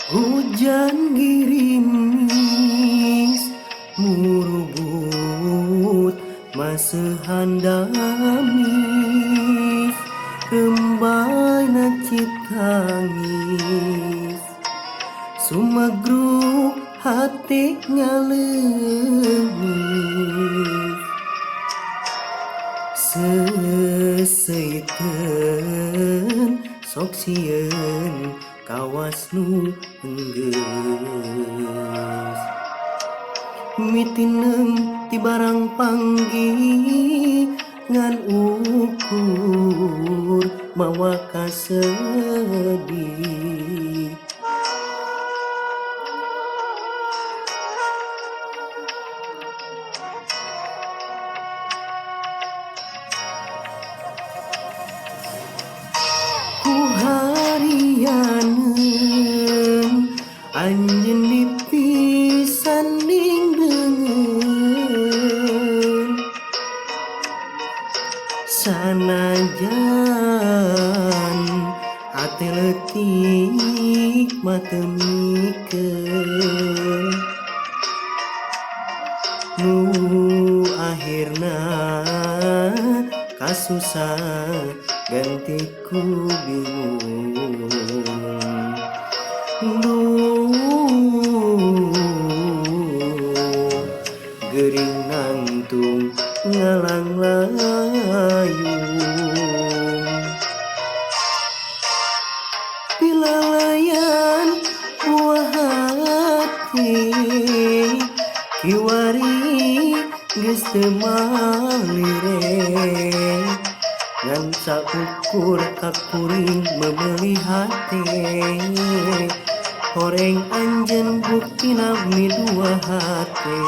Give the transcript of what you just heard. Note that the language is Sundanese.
Hujan girimis murubut maseuhan damis, rembayna Citangis, sumegruk hate ngaleungis. Seuseuyteun sok sieun kawas nu enggeus, mitineung ti barang panggih ngan ukur mawa kasedih. Ku harianeun anjeun dipisanding deungeun, sanajan hate leutik mah teu mikeun. Nu akhirna kasusah ganti ku bingung. Duh, gering nangtung ngalanglayung, pilalayan buah hati kiwari geus teu malire, ngan saukur kakuring memeuli hate. Horeng anjeun buktina midua hate.